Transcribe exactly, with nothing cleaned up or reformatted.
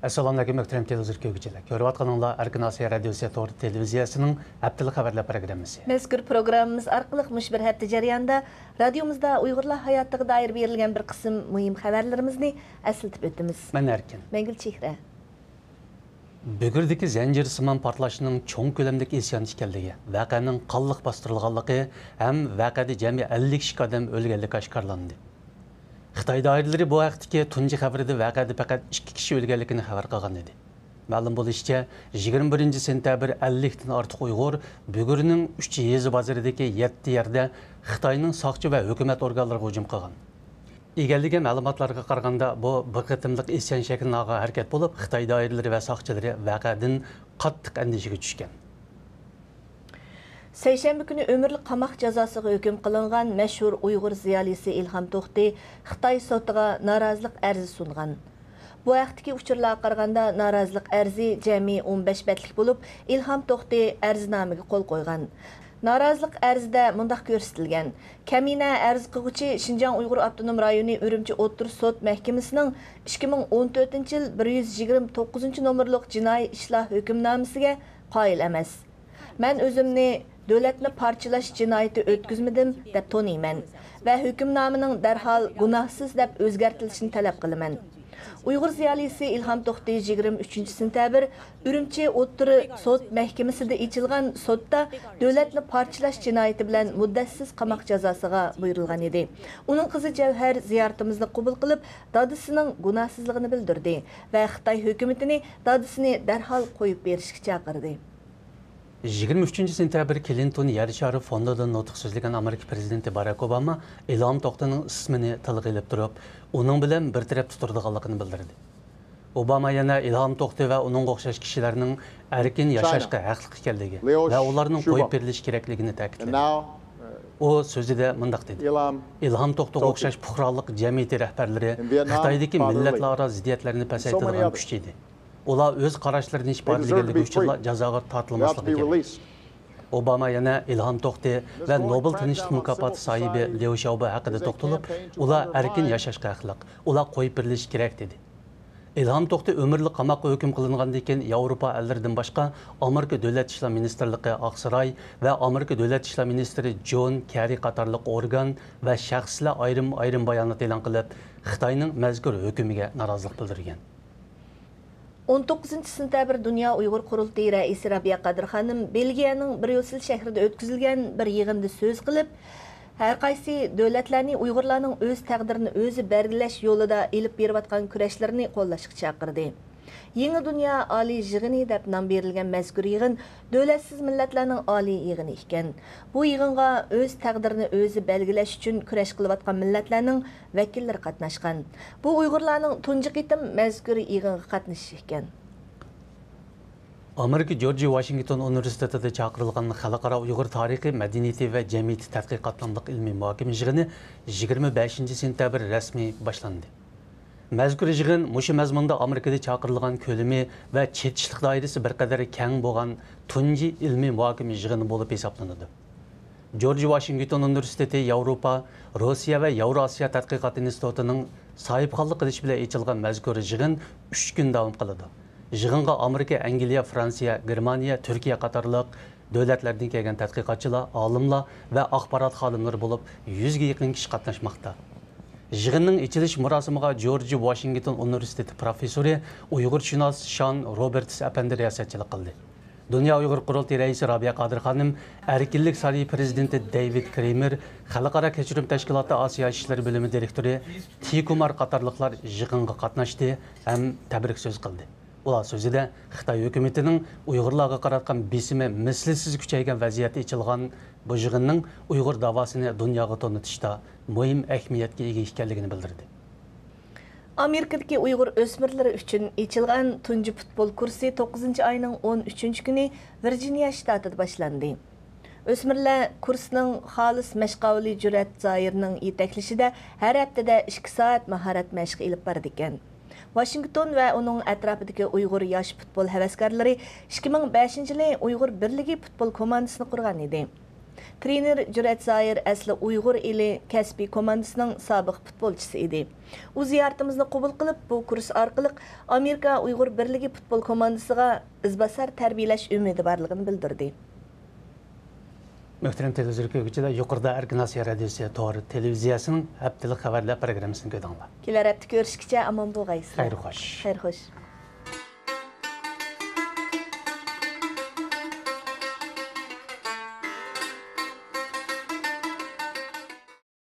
ئەسسالامۇئەلەيكۇم، مۆھتەرەم تېلېۋىزور كۆرگۈچىلەر. كۆرۈۋاتقىنىڭلار ئەركىن ئاسىيا رادىيوسى تور تېلېۋىزىيەسىنىڭ ھەپتىلىك خەۋەرلەر پروگراممىسى. مەزكۇر پروگراممىمىز ئارقىلىق مۇشۇ بىر ھەپتە جەريانىدا رادىيومىزدا ئۇيغۇرلار ھاياتىغا دائىر بېرىلگەن بىر قىسىم مۇھىم خەۋەرلىرىمىزنى ئەسلىتىپ ئۆتىمىز. مەن ئەركىن. مەنگۈل چېھرە. بۈگۈردىكى زەنجىرسىمان پارتلاشنىڭ چوڭ كۆلەملىك ئىسيان ئىكەنلىكى، ۋەقەنىڭ قانلىق باستۇرۇلغانلىقى ھەم ۋەقەدە جەمئىي ئەللىك ئىككى ئادەم ئۆلگەنلىكى ئاشكارىلاندى. خىتاي دائىرىلىرى بۇ ھەقتىكى تۇنجى خەۋىرىدە ۋەقەدە پەقەت ئىككى كىشى ئۆلگەنلىكىنى خەۋەر قىلغان ئىدى. مەلۇم بولۇشىچە، يىگىرمە بىرىنچى سېنتەبىر ئەللىكتىن ئارتۇق ئۇيغۇر بۈگۈرنىڭ ئۈچ يېزا بازىرىدىكى يەتتە يەردە خىتاينىڭ ساقچى ۋە ھۆكۈمەت ئورگانلىرىغا ھۇجۇم قىلغان. ئىگىلىگەن مەلۇماتلارغا قارىغاندا، بۇ بىر قېتىملىق ئىسيان شەكلىنى ئالغان ھەرىكەت بولۇپ، خىتاي دائىرىلىرى ۋە ساقچىلىرى ۋەقەدىن قاتتىق ئەندىشىگە چۈشكەن. سەيشەنبە كۈنى ئۆمۈرلۈك قاماق جازاسىغا ھۆكۈم قىلىنغان مەشھۇر ئۇيغۇر زىيالىيسى ئىلھام توختى خىتاي سوتىغا نارازىلىق ئەرزى سۇنغان. بۇ ھەقتىكى ئۇچۇرلارغا قارىغاندا، نارازىلىق ئەرزى جەمئىي ئون بەش بەتلىك بولۇپ، ئىلھام توختى ئەرزنامىگە قول قويغان. نارازىلىق ئەرزىدە مۇنداق كۆرسىتىلگەن: كەمىنە ئەرز قىلغۇچى شىنجاڭ ئۇيغۇر ئاپتونوم رايونى ئۈرۈمچى ئوتتۇرا سوت مەھكىمىسىنىڭ ئىككى مىڭ ئون تۆتىنچى يىل بىر يۈز يىگىرمە توققۇزىنچى نومۇرلۇق جىنايى ئىشلار ھۆكۈمنامىسىگە قايىل ئەمەس. مەن ئۆزۈمنى دۆلەتنى پارچىلاش جىنايىتى ئۆتكۈزمىدىم دەپ تونۇيمەن ۋە ھۆكۈمنامىنىڭ دەرھال گۇناھسىز دەپ ئۆزگەرتىلىشىنى تەلەپ قىلىمەن. ئۇيغۇر زىيالىيسى ئىلھام توختى يىگىرمە ئۈچىنچى سېنتەبىر ئۈرۈمچى ئوتتۇرا سوت مەھكىمىسىدە ئېچىلغان سوتتا دۆلەتنى پارچىلاش جىنايىتى بىلەن مۇددەتسىز قاماق جازاسىغا بۇيرۇلغان ئىدى. ئۇنىڭ قىزى جەۋھەر زىيارىتىمىزنى قوبۇل قىلىپ، دادىسىنىڭ گۇناھسىزلىقىنى بىلدۈردى ۋە خىتاي ھۆكۈمىتىنى دادىسىنى دەرھال قويۇپ بېرىشكە چاقىردى. يىگىرمە ئۈچىنچى سېنتەبىر كلىنتون يەر شارى فوندىدا نۇتۇق سۆزلىگەن ئامېرىكا پىرېزىدېنتى باراك ئوباما ئىلھام توختىنىڭ ئىسمىنى تىلغا ئېلىپ تۇرۇپ، ئۇنىڭ ببىلەن بىر تەرەپتە تۇرىدىغانلىقىنى بىلدۈردى. ئوباما يەنە ئىلھام توختى ۋە ئۇنىڭغا ئوخشاش كىشىلەرنىڭ ئەركىن ياشاشقا ھەقلىق ئىكەنلىكى ۋە ئۇلارنىڭ قويۇپ بېرىلىشى كېرەكلىكىنى تەكىتلىدى. ئۇ سۆزىدە مۇنداق دېدى: ئىلھام توختىغا ئوخشاش پۇقرالىق جەمئىيىتى رەھبەرلىرى خىتايدىكى مىللەتلەر ئارا زىددىيەتلەرنى پەسەيتىدىغان كۈچ ئىدى. ئۇلار ئۆز قاراشلىرىنى ئىپادىلىگەنلىكى ئۈچۈنلا جازاغا تارتىلماسلىقى كېرەك. ئوباما يەنە ئىلھام توختى ۋە نوبېل تىنچلىق مۇكاپاتى ساھىبى ليۇ شياۋبو ھەققىدە توختىلىپ، ئۇلار ئەركىن ياشاشقا ھەقلىق، ئۇلار قويۇپ بېرىلىشى كېرەك، دېدى. ئىلھام توختى ئۆمۈرلۈك قاماققا ھۆكۈم قىلىنغاندىن كېيىن، ياۋروپا ئەللىرىدىن باشقا، ئامېرىكا دۆلەت ئىشلار مىنىستىرلىقى ئاقساراي ۋە ئامېرىكا دۆلەت ئىشلار مىنىستىرى جون كەررى قاتارلىق ئورگان ۋە شەخسلەر ئايرىم-ئايرىم بايانات ئېلان قىلىپ، خىتاينىڭ مەزكۇر ھۆكۈمىگە نارازىلىق بىلدۈرگەن. ئون توققۇزىنچى سېنتەبىر دۇنيا ئۇيغۇر قۇرۇلتىيى رەئىسى رابىيە قادىر خانىم بېلگىيەنىڭ بريۇسسېل شەھىرىدە ئۆتكۈزۈلگەن بىر يىغىندا سۆز قىلىپ، ھەر قايسى دۆلەتلەرنى ئۇيغۇرلارنىڭ ئۆز تەقدىرىنى ئۆزى بەلگىلەش يولىدا ئېلىپ بېرىۋاتقان كۈرەشلىرىنى قوللاشقا چاقىردى. يېڭى دۇنيا ئالىي يىغىنى دەپ نام بېرىلگەن مەزكۇر يىغىن دۆلەتسىز مىللەتلەرنىڭ ئالىي يىغىنى ئىكەن. بۇ يىغىنغا ئۆز تەقدىرىنى ئۆزى بەلگىلەش ئۈچۈن كۈرەش قىلىۋاتقان مىللەتلەرنىڭ ۋەكىللىرى قاتناشقان. بۇ ئۇيغۇرلارنىڭ تۇنجى قېتىم مەزكۇر يىغىنغا قاتنىشىشى ئىكەن. ئامېرىكا جورج ۋاشىنگتون ئۇنىۋېرسىتېتىدا چاقىرىلغان خەلقئارا ئۇيغۇر تارىخى، مەدەنىيىتى ۋە جەمئىيىتى تەتقىقات ناملىق ئىلمىي مۇھاكىمە يىغىنى يىگىرمە بەشىنچى سېنتەبىر رەسمىي باشلاندى. مەزكۇر يىغىن مۇشۇ مەزمۇندا ئامېرىكىدا چاقىرىلغان كۆلىمى ۋە چېتىشلىق دائىرىسى بىر قەدەر كەڭ بولغان تۇنجى ئىلمىي مۇھاكىمە يىغىنى بولۇپ ھېسابلىنىدۇ. جورج ۋاشىنگتون ئۇنىۋېرسىتېتى ياۋروپا، روسىيە ۋە ياۋرو ئاسىيا تەتقىقات ئىنستىتۇتىنىڭ ساھىبخانلىق قىلىشى بىلەن ئېچىلغان مەزكۇر يىغىن ئۈچ كۈن داۋام قىلىدۇ. يىغىنغا ئامېرىكا، ئەنگلىيە، فرانسىيە، گېرمانىيە، تۈركىيە قاتارلىق دۆلەتلەردىن كەلگەن تەتقىقاتچىلار، ئالىملار ۋە ئاخبارات خادىملىرى بولۇپ يۈزگە يېقىن كىشى قاتناشماقتا. يىغىننىڭ ئېچىلىش مۇراسىمىغا جورج ۋاشىنگتون ئۇنىۋېرسىتېتى پروفېسسورى، ئۇيغۇرشۇناس شان روبېرتس ئەپەندى رىياسەتچىلىك قىلدى. دۇنيا ئۇيغۇر قۇرۇلتىيى رەئىسى رابىيە قادىر خانىم، ئەركىنلىك سارىيى پىرېزىدېنتى دېۋىد كرېمېر، خەلقئارا كەچۈرۈم تەشكىلاتى ئاسىيا ئىشلىرى بۆلۈمى دىرېكتورى تى كۇمار قاتارلىقلار يىغىنغا قاتناشتى ھەم تەبرىك سۆز قىلدى. ئۇلار سۆزىدە خىتاي ھۆكۈمىتىنىڭ ئۇيغۇرلارغا قاراتقان بېسىمى مىسلىسىز كۈچەيگەن ۋەزىيەتتە ئېچىلغان بۇ يىغىننىڭ ئۇيغۇر داۋاسىنى دۇنياغا تونۇتۇشتا مۇھىم ئەھمىيەتكە ئىگە ئىكەنلىكىنى بىلدۈردى. ئامېرىكىدىكى ئۇيغۇر ئۆسمۈرلىرى ئۈچۈن ئېچىلغان تۇنجى پۇتبول كۇرسى توققۇزىنچى ئاينىڭ ئون ئۈچىنچى كۈنى ۋىرجىنىيە شتاتىدا باشلاندى. ئۆسمۈرلەر كۇرسنىڭ خالىس مەشقاۋۇلى جۈرئەت زاھىرنىڭ يېتەكلىشىدە ھەر ھەپتىدە ئىككى سائەت ماھارەت مەشقى ئېلىپ بارىدىكەن. ۋاشىنگتون ۋە ئۇنىڭ ئەتراپىدىكى ئۇيغۇر ياش پۇتبول ھەۋەسكارلىرى ئىككى مىڭ بەشىنچى يىلى ئۇيغۇر بىرلىكى پۇتبول كوماندىسىنى قۇرغان ئىدى. ترېنېر جۈرئەت زاھىر ئەسلى ئۇيغۇر ئېلى كەسپىي كوماندىسىنىڭ سابىق پۇتبولچىسى ئىدى. ئۇ زىيارىتىمىزنى قوبۇل قىلىپ، بۇ كۇرس ئارقىلىق ئامېرىكا ئۇيغۇر بىرلىكى پۇتبول كوماندىسىغا ئىزباسار تەربىيەلەش ئۈمىدى بارلىقىنى بىلدۈردى. مۆھتەرەم تېلېۋىزور كۆرگۈچىلەر، يۇقىرىدا ئەركىن ئاسىيا رادىيوسى تور تېلېۋىزىيەسىنىڭ ھەپتىلىك خەۋەرلەر پروگراممىسىنى كۆردۈڭلار. كېلەر ھەپتە كۆرۈشكىچە ئامان بولغايسىلەر. خەير خوش. خەير خوش.